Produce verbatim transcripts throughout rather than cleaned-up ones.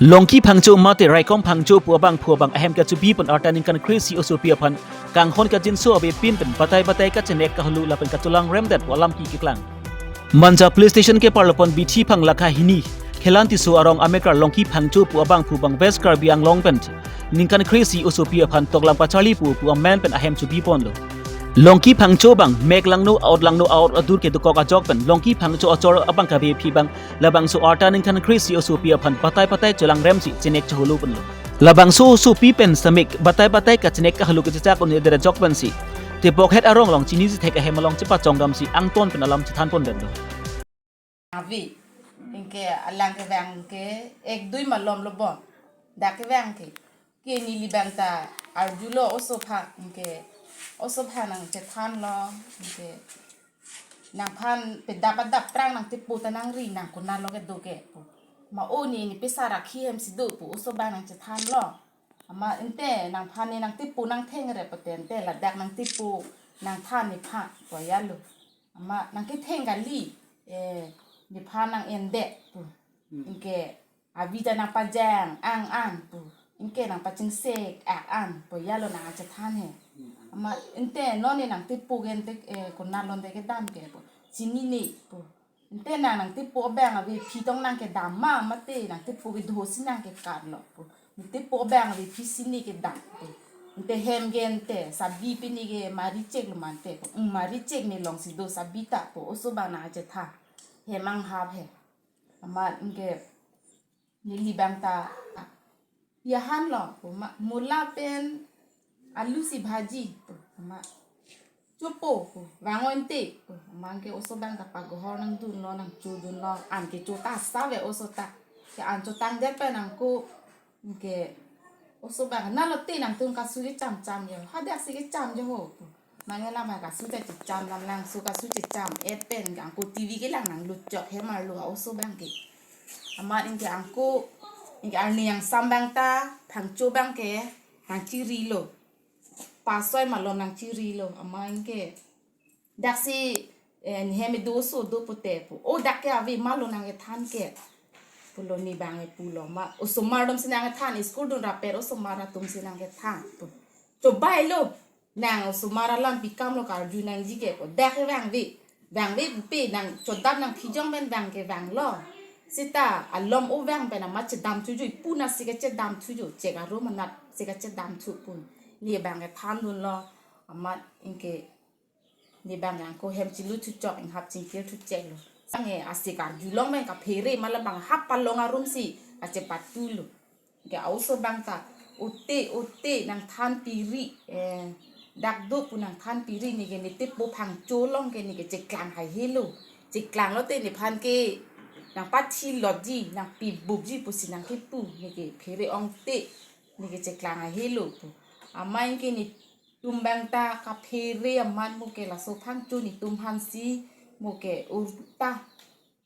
Longki Phangcho mate Raikom Phangcho pu abangphu abang ahem kachebi pon arta ningkan kre-isi osopi aphan kanghon kangjinso avepin pen batai batai kachenek kahulu lapen kacholangrem det pu alam keklang. Manja Police Station keparlo pon bithi phang lakha hini, Khelan Tisso arong amekar Longki Phangcho pu abangphu abang West Karbi Anglong pen ningkan kre-isi osopi aphan toklang pacharli pu pu amen pen ahem chebi ponlo. Longki Phangcho abang mek langno aot langno aot adur kedokok ajok pen Longki Phangcho achor abang kave aphi abang labangso arta ningkan kre-isi osopi aphan batai batai cholangrem si chenek chahulu ponlo. Labangso osopi pen samek batai batai kachenek kahulu kechechak un-edet ajok pensi tebokhet arong along chiniji thek ahem along chepachongdam si angton pen alam chethan pon detlo. Avi, anke alang kevang ke ek dui malom lo bon. Dak kevang ke, ke neli abang ta arjulo oso aphan, anke oso aphan nangchethanlo, anke nangphan pedap adap prang nangtepo ta nangri nang konatlo kedo ke pu. Ma o ne ne pesa rakhi hem si do pu oso abang nangchethanlo. Amat ante nangphan ne nangtepo nangthengre pute ante ladak nangtepo nangthan nephan pu ajalo. Amat nangketheng kali, eh, nephan nang-endet pu. Anke avi ta nangpajang ang an pu. Anke nangpachingsek ak an pu ajalo nangchethan he. Amat ante non ne nangtepo ke ante, eh, konatlo ante kedam ke pu. Chinine pu. Ante nang nangtepo abang avephi tong nangkedam ma mate nangtepo kedo si nangkekatlo pu. Nangtepo abang avephi si ne kedam pu. Ante hem ke ante sabi pini ke mari chek lo ma ante pu. Hmm, mari chek ne along si do sabi ta pu. Oso abang nangchethan. Hem anghap he. Amat anke neli abang ta, "Pia hanlo?" pu ma, "Mula pen alu si bhaji," pu. Amat, "Chopo," pu, "Vang-o ante," pu. Amat anke oso abang ta pagohor nangdunlo, nangchodunlo, an kecho ta save oso ta. Ke an chotangdet pen nangko, anke oso abang, "Nalo te nangtum kasu kecham cham jo, hadak si kecham jo ho," pu. Mangela ma kasu ta checham lam langso kasu checham-et pen angko T V kelang nanglut chok hem arlo oso abang ke. Amat anke angko, anke arni angsam abang ta Phangcho abang ke nangchirilo. Pasoi malom nangchirilo. Amat anke dak si, eh, ne hem do oso do pute pu. "O dak ke ave malo nangkethan ke," pulo ne abang ke pulo. Ma osomar atum si nangkethan, school dun rapet osomar atum si nangkethan pu. "Chobai lo, nang osomar alam pi kam lo karju nangji ke pu. Dak ke vangve. Vangve pupe nang chodap nangphi jong pen vang ke vanglo. Seta alom o vang pen amat chedam thujo, ipu na si kachedam thujo, chek arum anat si kachedam thu," pu ne abang ke thandunlo. Amat anke ne abang angko hem chilut thuchok, inghap chingkir thucheklo. Sange asi karjulong pen kaphere ma labang hap palong arum si kachepatulo. Ke oso abang ta, "O te, o te, nangthan piri, eh, dak do pu nangthan piri, ne ke netepo Phangcho along ke ne ke cheklang haihelo. Cheklanglo te nephan ke nangpathi lotji, nangpi bukji pusi nangkipu, ne ke phere ong te, ne ke cheklang haihelo," pu. Amat anke ne tum abang ta kaphere amat mo ke laso Phangcho netum aphan si mo ke urta.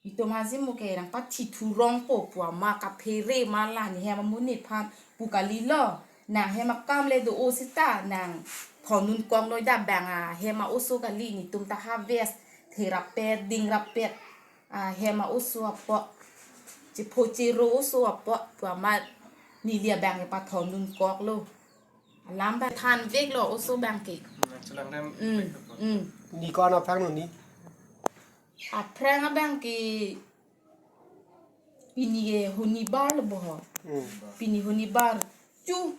Netum aphan si mo ke nangpathi thurong po pu amat kaphere ma la ne hem amonit aphan pu kalilo. Nang hem akam le do-o seta nang thondun kong noi da bang ahem a-oso kali, netum ta harvest the rapet, ding rapet, ahem a-oso apot, chepho chero oso apot pu amat neli abang ke pathondun koklo. Alam ba thanveklo oso abang ke. Cholangrem. Mm, mm. Ne ko-an aphrang lo ne? Aphrang abang ke pini ke honibar lo bo ho. Hmm. Pini honibar. Chu.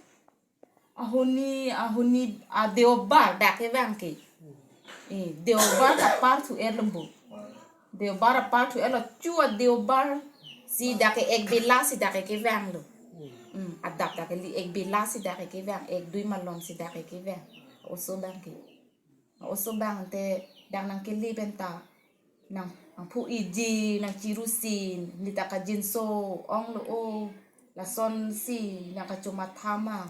Ahoni, ahoni, a deobar dak ke abang ke. Eh, deobar ta par thu er lo bo. Deobar apar thu elo chu a deobar si dak ke ek bela si dak ke kevang lo. Hmm, adap dak ke li ek bela si dak ke kevang, ek dui malom si dak ke kevang. Oso abang ke. Oso abang te dak nangkele pen ta nang, nangphu iji, nangchirusin, neli ta kangjinso ong lo o, lason si nangkachomatha ma.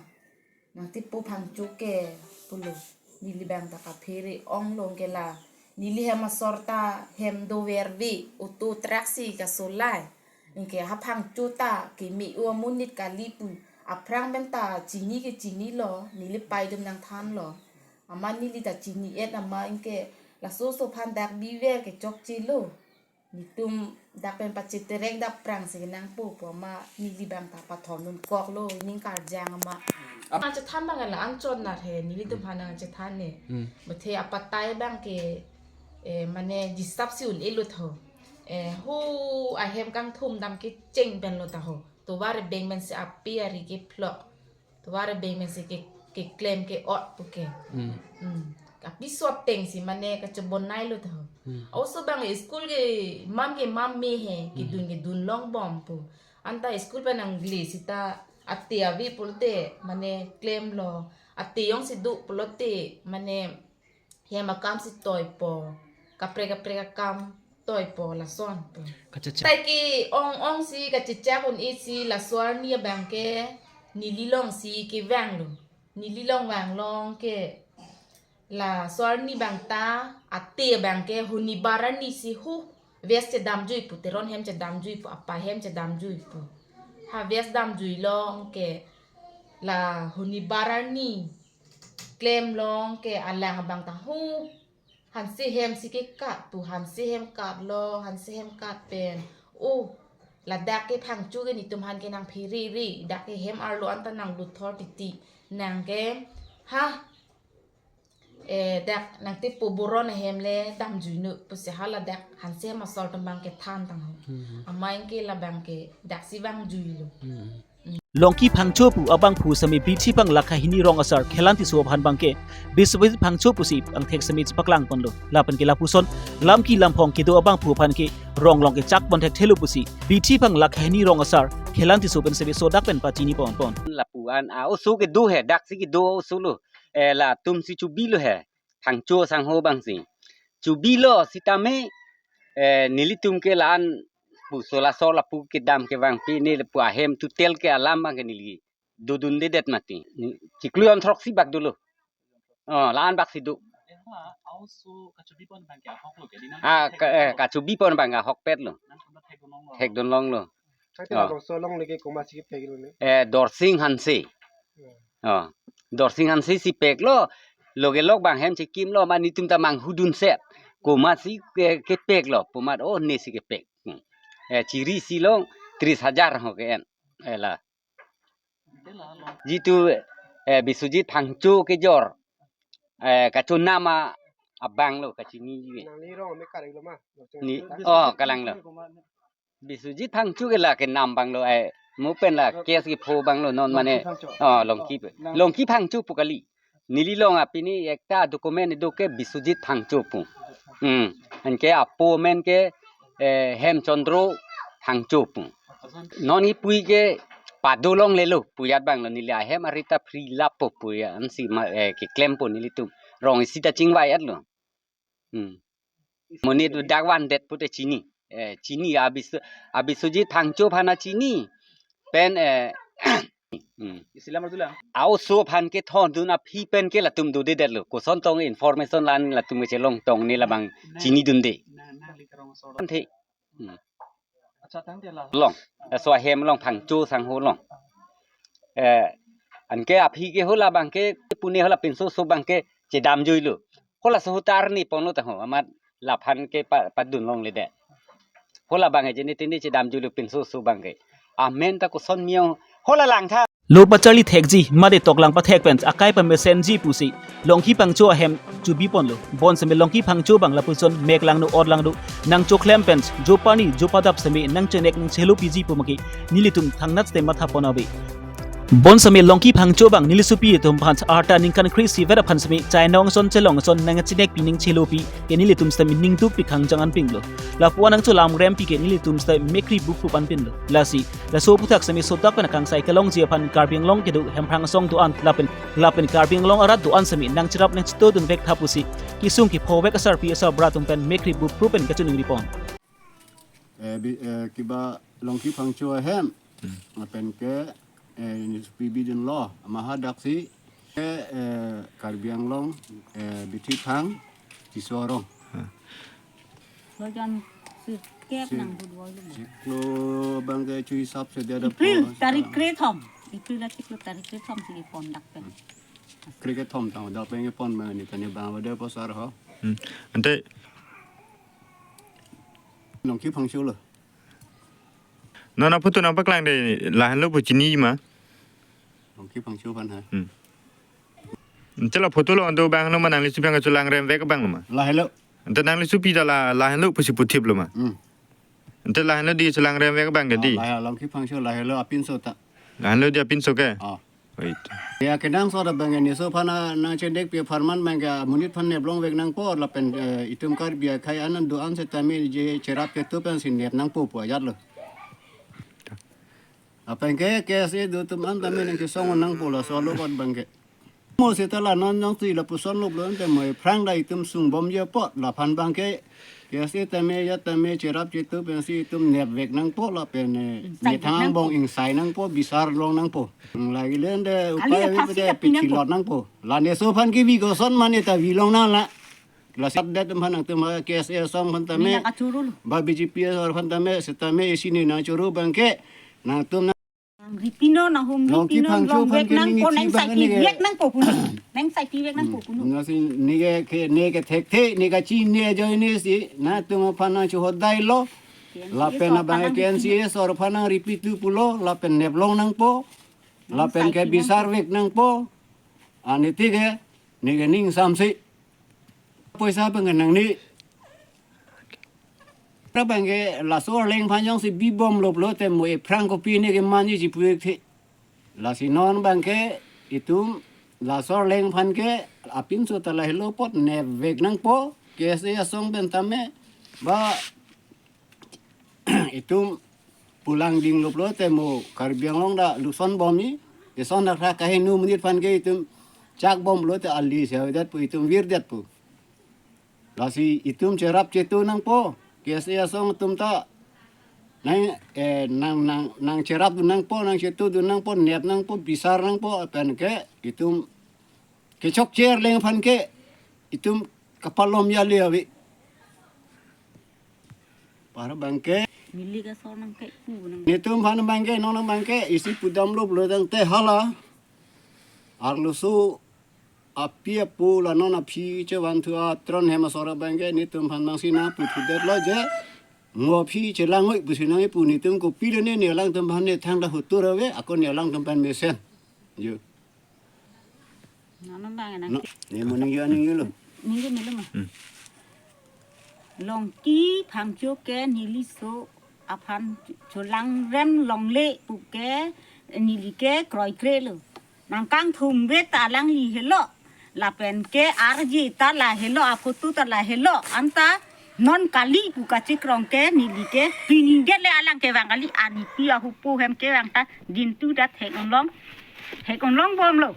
Nangtepo Phangcho ke pulo. Neli abang ta kaphere ong lo ke la. Neli hem asor ta hem doverve, auto truck si kasolai. Anke ha Phangcho ta keme-o amonit kali pu. Aphrang pen ta chini ke chinilo, neli pai atum nangthanlo. Amat neli ta chini-et amat anke laso oso aphan dak biver ke chokchelo. Netum dak pen pachiterek dak prang si nangpo pu ma neli abang ta pathom dunkoklo, ning karjang ma. Ap- Nangchethan abang la anchot nar he, nelitum aphan nangchethan he. Hmm. Mate apatai abang ke, eh, mane jisap si un-elo tho. Eh, hu ahem kangthum dam kecheng pen lo ta ho. Tovar beng men si api ari kephlok. Tovar beng men si ke, keklem ke-ot pu ke. Hmm. Hmm. Kapiso ateng si mane kachebonai lo tho. Hmm. Oso abang school ke mam ke mam me he, kedun kedun longbom pu. Anta school pen nangle sita ate ave pulote mane klemlo. Ate jongsi do pulote mane hem akam si toipo. Kaprek kaprek akam toipo lason pu. Kachechak. Tai ke-ong-ong si kachechak un-e si laso arni abang ke neli along si kevanglo. Neli along vanglong ke laso arni abang ta ate abang ke honibar arni si hu vest chedamjui pu, Teron hem chedamjui pu, apa hem chedamjui pu. Ha vest damjui long ke la honibar arni klemlong ke alang abang ta hu hanse hem si kekat pu, hanse hem katlo, hanse hem kat pen. Oh, ladak ke Phangcho ke netum aphan ke nangpherere, dak ke hem arlo anta nangluthor titi. Nang ke, ha, eh, dak nangtepo boron ahem le damjuinut pusi hala dak hanse hem asor atum abang kethan tang ho. Hmm. Amai ke labang ke dak si vangjuilo. Hmm. Longki Phangcho pu abangphu sitame Bithipang lakha hini rong asar Khelan Tisso aphan abang ke Biswajit Phangcho pusi angthek sitame chepaklang ponlo. Lapen ke lapuson lamki lamphong kedo abangphu aphan ke rong along kechak pon thekthelo pusi Bithipang lakha hini rong asar Khelan Tisso pen sitame sodak pen pachini pon pon. Lapu-an a-oso kedo he, dak si kedo oso lo. Eh, latum si chobilo he. Phangcho sangho abang si. Chobilo sitame, eh, nelitum ke la-an pu sola sola pu kedam kevang pine lapu ahem total ke alam abang ke neli dodundedet mati. Ni, chiklo jon throksi bak dolo. Oh, la-an bak si do. Eh, hala, a-oso kachobi pon abang ke ahok lo ke, di nang Ah, thek ka, eh, dolo. Kachobi pon abang ahokpet lo. Nang kona thekdun longlo. Thekdun longlo. Thek Oh. Dun longlo, so longle ke komatsi kepek lo ne? Eh, Dorsing Hanse. Hmm. Oh. Dorsing Hanse si peklo, loge lok abang hem chekimlo, ma netum ta manghudunset. Komatsi ke, kepeklo, pu amat oh ne si kepek. Hmm. Eh, chiri si long tris hajar ho ke-en. Eh, la. Jitu, eh, Biswajit Phangcho kejor. Eh, kachonam abang lo kachini ji. Nangli rong me karilo ma? Ni, oh, kalanglo. Biswajit Phangcho ke la kenam abang lo, eh, mo pen la case kepho abang lo non mane. Longki Phangcho. Oh, Longki pe. Nang- Longki Phangcho pu kali. Neli along apini ekta document do ke Biswajit Phangcho pu. Hmm. Anke apo amen ke, eh, Hemchandra Phangcho pu. Non ipui ke pado longlelo pu ajat abang lo, neli ahem arita free lapo pu ajat ansi ma, eh, keklempo nelitum. Rong isi ta chingvai-et lo. Hmm. Monit dak vandet pute chini. Eh, chini abis, Biswajit Phangcho aphan chini. Pen, eh, hmm. Isi lam arjulang. A-oso aphan kethondun aphi pen ke latum dodedet lo. Koson tong information la-an latum kechelong tong ne labang chinidunde. Nang, nang, nang, nang, nang, nang, nang, Hmm. Accha, tangte la. Along. Eh, so ahem along Phangcho sangho along. Eh, anke aphi ke hala abang ke pune hala pinso so abang ke chedamjuilo. Hala so hutar ni ponlo ta ho, amat laphan ke pa, padun longledet. Hala abang ke jeni tini chedamjuilo pinso so abang ke. Amen ta koson miyong hala langtha. Lo pacharli thekji, mate toklang pathek pen akai pamesenji pusi Longki Phangcho ahem chobi ponlo. Bonsitame Longki Phangcho abang lapuson mek langno or langno nangchoklem pen jo pani jo padap sitame nangchenek nangchelo piji pu make nelitum thangnat sitame matha pon ave. Bonsitame Longki Phangcho abang neli sopi atum aphan arta ningkan kre-isi vet aphan sitame chainong ason chelong ason nangchenek pi nangchelo pi ke nelitum sitame ningduk pi khangjang anpinglo. Lapu-an nangcholam rem pi ke nelitum sitame mekri bukrup anpinlo. Lasi laso aphuthak sitame sodak pen akangsai kelongji aphan Karbi Anglong kedo Hemprang asong do-an lapen, lapen Karbi Anglong arat do-an sitame nangcherap nangchetodun vek tha pusi kesung kephovek asarpi asarbura atum pen mekri bukrup pen kachiningri pon. Eh, bi-, eh, kiba Longki Phangcho ahem. Hmm. Lapen ke, eh, news P B din lo, ama hadak si, eh, eh, Karbi Anglong, eh, Bithipang, Tisso arong. Hmm. Lo jon si kep Si-, nang budwoi lo. Chiklo abang ke chu hisap si dia ada April, po, tarik sa- krethom. April achiklo tarik krethom si pon dak pen. Krekethom tang dak pen pon ma ni tani abang ada pasar ho. Hmm. Ante, Longki Phangcho lo. Non aphoto nangpaklangde lahenlo pu chini ma? Longki Phangcho aphan ha. Hmm. Ante la photo lo ando bang lo ma, nangli supiang kachelang remvek bang lo ma? Lahenlo. Ante nangli supi ta la lahenlo pusi puthip lo ma? Hmm. Ante lahenlo di chelang remvek bang ke di? Ah, lahenlo, Longki Phangcho lahenlo apinso ta. Lahenlo di apinso ke? Ah. Wait. Ya, kenangsot abang ke neso aphan nangchedek pi apharman abang ke monit aphan neplongvek nangpo lapen, eh, itum Karbi akhei anan do-an setame je cherap chetu pensi nep nangpo pu ajat lo. Lapen ke K S A do atum an tame nangkesong nangpo laso alo kot abang ke. Mo seta la non jongsi lapuson lo pulo ante mo aphrang ta itum sungbomji apot laphan abang ke K S A tame ya tame cherap chetu pensi itum nepvek nangpo lapen, eh, ingsai methang nangpo. Bong ingsai nangpo, bisar long nangpo. Lagi lende kali upai aphan ave si pute kapi nangpo. Pichilot nangpo. La neso aphan kebi koson mane ta bilong nang la. La sat det aphan nangtum ha K S A asong aphan tame. Mina kachuru lo. Ba B J P asong aphan tame setame isi ne nangchuru abang ke nangtum nang ripino nang hum Longki ripino Phangcho aphan longvek ke nangpo, ning isi nang abang sai ke ne ke pivek nangpo puno. Nang sai pivek nangpo puno. Hmm. Nasi ne ke, ke, ne ke thekthe, ne kachini ajoine si, nangtum aphan nangchohodai lo. K N C A lapen asong abang aphan nang K N C A asong aphan nang repeat tu pulo, lapen neplong nangpo, lapen ke bisarvek nangpo. Ani ti ke, ne ke ning samsi. Poisa abang ke nangne. Ra abang ke laso arleng aphan jongsi bibomlo pulote mo aphrang kopi ne kemanji puthot. Lasi non abang ke itum laso arleng aphan ke apinso ta lahelo apot nepvek nangpo. K S A asong pen tame ba itum pulang dinglo pulote mo Karbi Anglong ta luson bomji. Ison ta ra kaheno monit aphan ke itum chak bom pulote ali si avedet pu itum virdet pu. Lasi itum cherap chetu nangpo, K S A asong atum ta nang, eh, nang, nang, nangcherapdun nangpo, nangchetudun nangpo, nep nangpo, bisar nangpo, lapen ke itum kechokche arleng aphan ke itum kapalom jali ave. Para abang ke. Milik asor nang ke pu nang. Netum aphan abang ke, non abang ke, isi pudamlo pulo tangte hala. Arloso api apo la non aphi chevanthu a Teron hem asor abang ke netum aphan nangsi nangputhudet lo je. Ngo aphi chelang oi pusi nangkipu netum kopi le ne, ne alangtum aphan ne thangta hotur ave, ako ne alangtum aphan mesen. Jo. Nana bang nang. No, ne mo ningje aning lo. Ningje melo ma. Hmm. Longki Phangcho ke neli so aphan chelang rem longle pu ke neli ke kroikre lo. Nangkangthum ave ta alangli helo. Lapen ke arje ta lahelo, aphoto ta lahelo. Anta non kali pu kachekrong ke neli ke pini det le alang kevang kali, anipi ahupo hem kevang ta dintu ta thek-un long. Thek-un long bomlo.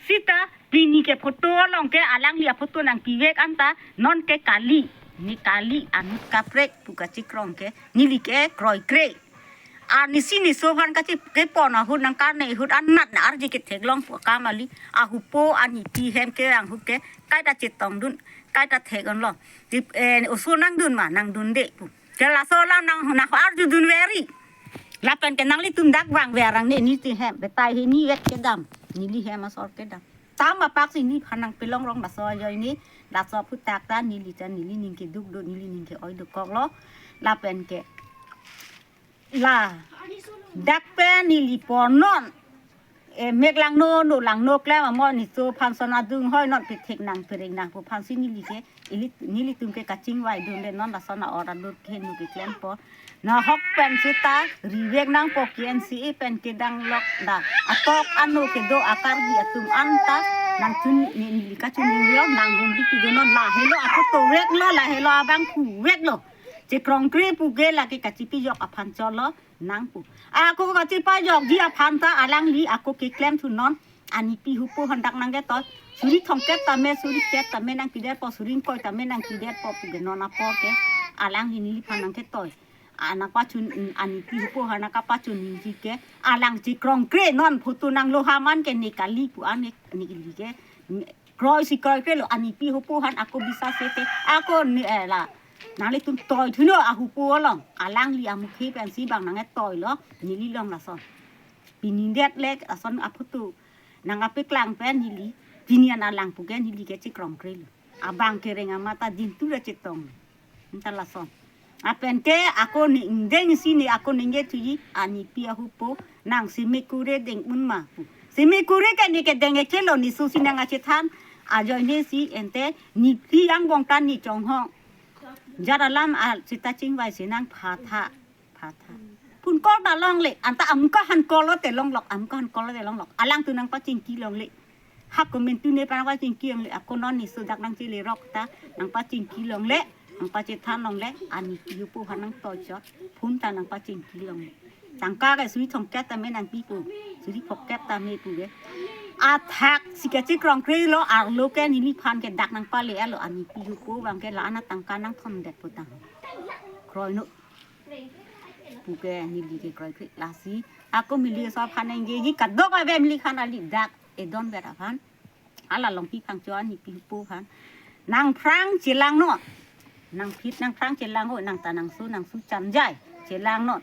Seta pini ke photo along ke alangli aphoto nangpivek anta non ke kali. Ne kali anut kaprek pu kachekrong ke neli ke kroikre. Arnisi neso aphan kachi kepon ahut nangkarne ahut anat na arje ketheklong pu akam kali, ahupo anipi hem kevang ahut ke kaita chetongdun, kaita thek-un long. Tip, eh, oso nangdun ma, nangdunde pu. Ke laso alang nang, nang arjudun veri. Lapen ke nanglitum dak vangve arang ne niti hem, betai he ne vet kedam, neli hem asor kedam. Tam apak si nephan nangpelong rong laso ajoine, laso aphuthak ta neli ta neli ning keduk do, neli ning ke-oi dokok lo. Lapen ke la dak pen neli pon non. E mek langno, no langno klem amo neso aphan son adung hoi non pethek nang pereng nang pu aphan si neli ke, ili, nelitum ke kachingvaidunde non lason a-or adur kehingno keklempo. Nahok pen seta rivek nangpo K N C A pen kedang lok da. Atok ano kedo a-Karbi atum anta nangchun ne neli kachuningri lo, nanghumri pido non, lahelo aphoto veklo, lahelo abangphu veklo. Chekrongkre pu ke lake kachipajok aphan cholo nangpu. Ako kachipajokji aphan ta alangli ako keklemthu non. Anipi hupo aphan dak nangketoi. Suri thomkep tame, suri kep tame nangpidetpo, suri ingkoi tame nangpidetpo pu ke non apor ke alangli neliphan nangketoi. Anak pachun, anipi hupo aphan kapachun ningji ke alang chekrongkre non, photo nanglo aman ke ne kali pu an ne, neli ke. Kroisi kroikre lo, anipi hupo aphan ako bisa sete. Ako ne, eh, la. Nanglitum toithulo ahupo along. Alangli amukhi pensi bang nangketoi lo. Neli long lason. Pini det le lason aphoto nangkapeklang pen neli. Pini an alang pu ke neli ke chekrongkre lo. Abang kereng amat ta dintu le chetong. Anta lason. Lapen ke ako ne ingdeng si ne ako ningje thuji, anipi ahupo, nang simi kure deng un ma pu. Simi kure ke ne kedeng ekelo, ne su si nangkachethan. Ajoine si ente ne phli angbong ta ne chonghong. Jat alam a sita chingvai si nang phatha, phatha. Pun kol ta longle, anta amka han kol lote longlok, amka han kol lote longlok. Alangtum nangpachingki longle. Ha komantu ne pa nangpachingki longle, ako non ne su dak nangchelerok ta, nangpachingki longle, nangpachethan longle, anipi ahupo aphan nangtoichot, phone ta nangpachingki longle. Tangka ke suri thomkep tame nangpipo, suri phokep tame pu ke. Athak si kachekrong krelo, arlo ke neliphan ke dak nangpale-etlo, anipi ahupo abang ke la-an atangka nangthondetpo tang. Kroinon pu ke neli ke kroikre lasi. Ako Mili asor aphan nangkeji kadokave Mili aphan kali dak edon ber aphan. Hala Longpi Phangcho anipi ahupo aphan. Nangphrang chelangnon. Nangphit nangphrang chelangnon, nang ta nangsu nangsu chanjai chelangnon.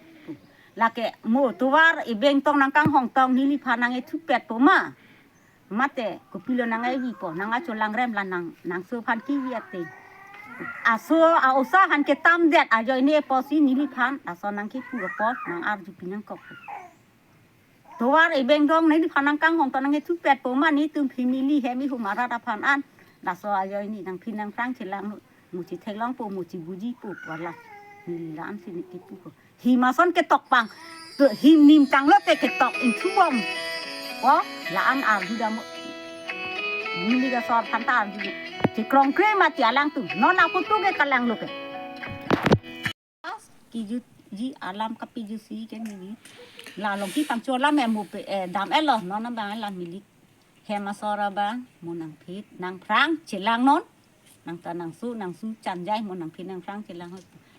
Lake mo tovar ebeng tong nangkanghong tong neliphan nangkethupetpo ma. Mate kopilo nangkevipo, nangkacholangrem la nang, nangso aphan kevi ate. Aso a-osa aphan ketamdet ajoine apotsi neliphan lason nangkepu apot nang-arjupi nangkok. Tovar ebeng tong neliphan nangkanghong tong nangkethupetpo ma, netum family hem ihum arat aphan an. Laso ajoine nangphit nangphrang chelangnon. Mo chetheklongpo, mo chebujipo pu la. Neli la-an si ne kipu ko. Him ason ketok pang. To him nim tanglo te ketok ingthubom. Ko la-an arju dam. Mili asor aphan ta arju. Chekrong kre mati alangtum. Non ako tu ke kalanglo ke. Kejutji alam kepejutsi ke neli. La Longpi Phangcho alam emo pe, eh, dam-etlo. Non abang la Mili hem asor abang mo nangphit nangphrang chelangnon. Nang ta nangsu nangsu chanjai mo nangphit nangphrang chelang.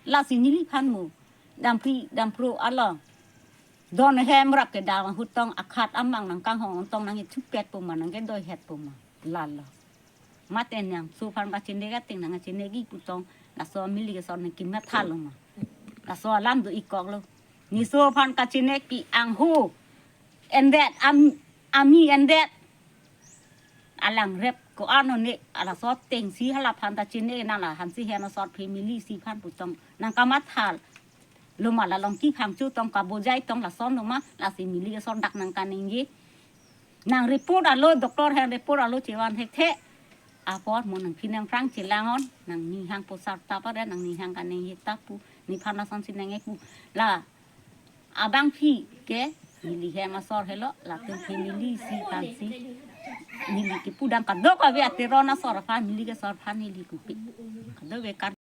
Lasi neliphan mo damphri damphro along don hem rap kedam ahut tong akhat amang nangkanghong tong nangkethupetpo ma, nangkedoihetpo ma. Lalo. Mate nangso aphan kachenek ateng nangkachenekji pu tong, laso Mili asor nangkimathalo ma. Laso alam do-ik koklo. Neso aphan kachenekpi angho endet, am, ami endet. Alangrep ko-an one, laso atengsi hala aphan ta chenek, nang la hansi hem asor family si aphan pu tong nangkamathalo ma, la Longpi Phangcho tong kabojai tong lasonlo ma, lasi Mili asor dak nangkaningje. Nang report alo, doctor hem report alo chevan thekthe. Apor mo nangphit nangphrang chelangnon, nangning hang posar ta pare, nangning hang kaningje ta pu, nephan lasonsi nangkepu. La abangpi ke Mili hem asor helo, latum family si aphansi. Mili kepu dam kadokave ateron asor aphan, Mili asor aphan neli pupe. Kadokave kar